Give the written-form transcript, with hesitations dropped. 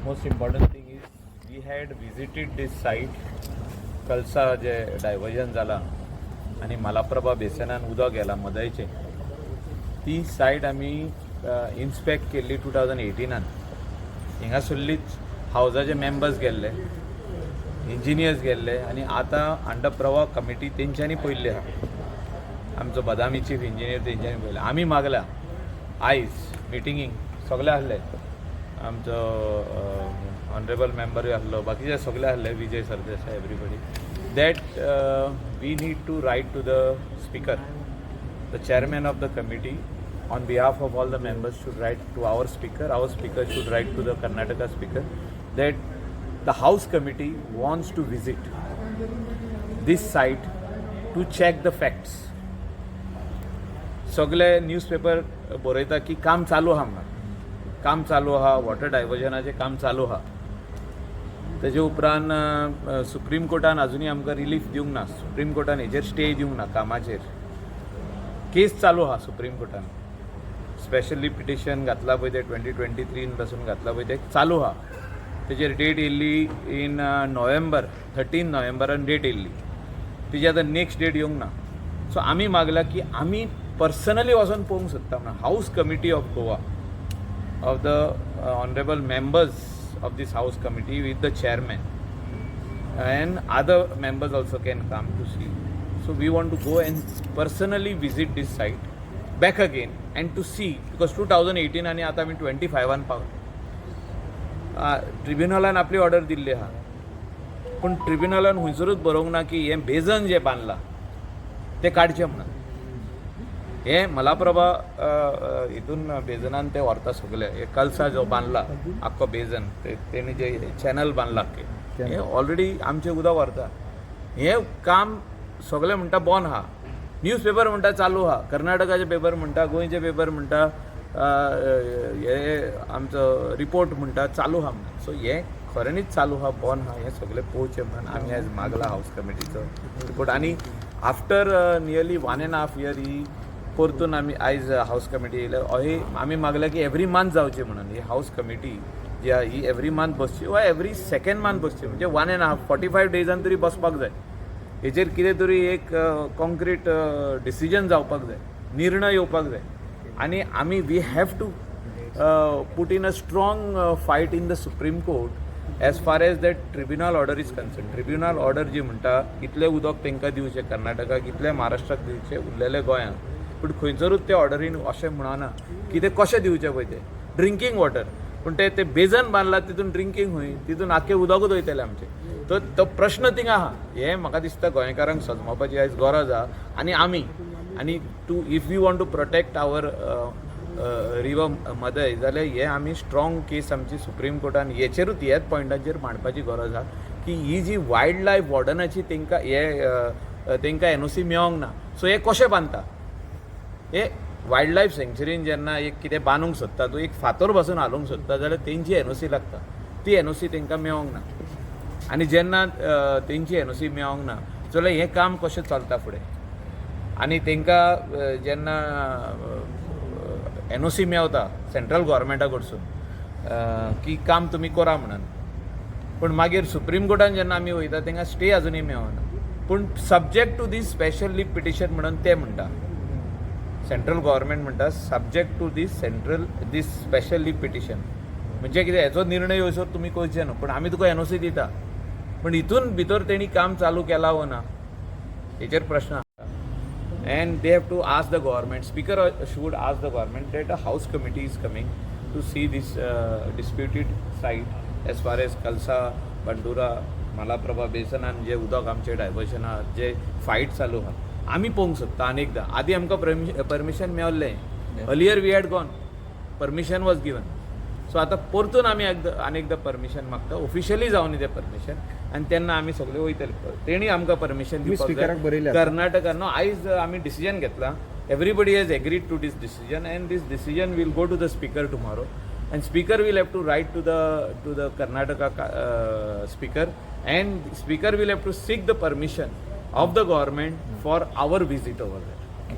Most important thing is we had visited this site. Kalasa J diversion जाला आनी मलाप्रभा बेसनान उदक गेला मदयचें, ती सायट आमी इन्स्पेक्ट केल्ली 2018नान. हिंगासरलीच हावजाचे मेंबर्स गेल्ले, इंजिनियर्स गेल्ले आनी आतां अंडर प्रवाह कमिटी तेंच्यांनी पळयल्ली आहा. आमचो बदामी चीफ इंजिनियर तेंच्यांनी पळयला. आमी मागला आयज मिटिंगीक, सगळे आहले, आमचो ऑनरेबल मेंबरूय आहलो, बाकीचे सगळे आहले, Vijay Sardesai, everybody, that we need to write to the speaker. The chairman of the committee on behalf of all the members should write to our speaker. Our speaker should write to the Karnataka speaker that the house committee wants to visit this site to check the facts. सगळे newspaper बरयता की काम चालू आहा म्हणून, काम चालू आहा, वॉटर डायवर्जनाचें काम चालू आहा. तेजे उपरांत सुप्रीम कोर्टान अजुनूय आमकां रिलीफ दिवंक ना. सुप्रीम कोर्टान हेजेर स्टे दिवंक ना कामाचेर. केस चालू आहा सुप्रीम कोर्टान. स्पेशली पिटिशन घातला पळय, ते 2023 पासून घातला पळय, ते चालू आहा. तेजेर डेट येयल्ली इन नोव्हेंबर, 13 नोव्हेंबरान डेट येयल्ली. तेजी आतां नेक्स्ट डेट येवंक ना. सो आमी मागला की आमी पर्सनली वचोन पळोवंक सोदता म्हणून. House Committee of Goa, of the honorable members of this house committee with the chairman and other members also can come to see. So we want to go and personally visit this site back again and to see, because 2018 आणि आता आमी 25 पावले. ट्रिब्युनलान आपली order दिल्ली आहा, पूण ट्रिब्युनलान खंयसरूच बरोवंक ना की हें बेजन जें बांदलां तें काडचें म्हणून. हे मलाप्रभा हितून बेजनान ते व्हरता सगळे. हे कलसा जो बांदला आख्खो बेजन, ते तेणी जे चॅनल बांदला आख्खें, हे ऑलरेडी आमचें उदक व्हरता. हें काम सगळे म्हणटा बंद आहा, न्यूज पेपर म्हणटा चालू आहा, कर्नाटकाचे पेपर म्हणटा, गोंयचे पेपर म्हणटा, हे आमचो रिपोर्ट म्हणटा चालू आहा म्हणून. सो हें खऱ्यांनीच चालू आहा, बंद आहा, हें सगळें पळोवचें म्हणून आमी आयज मागला हावस कमिटीचो रिपोर्ट. आनी after nearly one and half year ही परतून आमी आयज हावस कमिटी येयल्या. हे आमी मागल्या की एवरी मंथ जावची म्हणून. ही हावस कमिटी जी आहा ही एवरी मंथ बसची वा एवरी सेकंड मंथ बसची, म्हणजे one and half, 45 डेजान तरी बसपाक जाय. हेचेर कितें तरी एक कॉन्क्रीट डिसिजन जावपाक जाय, निर्णय येवपाक जाय. आनी आमी we have to put in a strong fight in the Supreme Court as far as that tribunal order is concerned. Tribunal order जी म्हणटा इतलें उदक तांकां दिवचें कर्नाटकाक, इतलें महाराष्ट्राक दिवचें, उरलेलें गोंयांक, पूण खंयसरूच ते ऑर्डरीन अशें म्हणना की ते कशें दिवचें पळय तें ड्रिंकींग वॉटर. पूण ते ते बेजन बांदला, तितून ड्रिंकींग खंय? तितून आख्खें उदकूच वयतलें आमचें. तर तो प्रश्न थिंगा आहा. हें म्हाका दिसता गोंयकारांक समजपाची आयज गरज आहा. आनी आमी आनी to if you want to protect our river Mhadei जाल्यार हे आमी स्ट्रॉंग केस आमची सुप्रीम कोर्टान हेचेरूच, ह्याच पॉयंटाचेर मांडपाची गरज आहा की ही जी वायल्ड लायफ वॉर्डनाची तांकां हे तांकां एनओसी मेळोंक ना, सो हे कशें बांदता हे? वायल्ड लायफ सँक्चुरीन जेन्ना एक कितें बांदूंक सोदता, तूं एक फातर पासून हालोवंक सोदता जाल्यार तेंची एनओसी लागता. ती एनओसी तांकां मेळोंक ना. आनी जेन्ना तेंची एनओसी मेळोंक ना जाल्यार हें काम कशें चलता फुडें? आनी तांकां जेन्ना एनओसी मेवता सेंट्रल गव्हर्मेंटा कडसून की काम तुमी करा म्हणून, पूण मागीर सुप्रीम कोर्टान जेन्ना आमी वयता, तांकां स्टे अजुनूय मेळना. पूण subject to this special leave petition म्हणून ते म्हणटा, सेंट्रल गव्हर्मेंट म्हणटा, subject to this central this special leave petition म्हणजे कितें, हेचो निर्णय येयसर तुमी करचे न्हू, पूण आमी तुका एनओसी दिता. पूण हितून भितर तेणी काम चालू केलां वो ना, हेचेर प्रश्न आसा. And they have to ask the government, speaker should ask the government that a house committee is coming to see this disputed site as far as Kalasa Bandura Malaprabha बेसनान जे उदक आमचें डायवर्शन आहा, जे फायट चालू आहा, आमी पळोवंक सोदता. आनी एकदां आदी आमकां permission मेवल्लें. Earlier we had gone, permission was given. So आतां परतून आमी एकदां आनी एकदां परमिशन मागता. ऑफिशियली जावन तें परमिशन आनी तेन्ना आमी सगळे वयतले. तेणी आमकां परमिशन तुम्ही स्पीकराक बरयलें आसा? कर्नाटका नो, आयज आमी डिसिजन घेतला. Everybody has agreed to this decision and this decision will go to the speaker tomorrow and speaker will have to write to the Karnataka speaker and speaker will have to seek the permission of the government for our visit over there.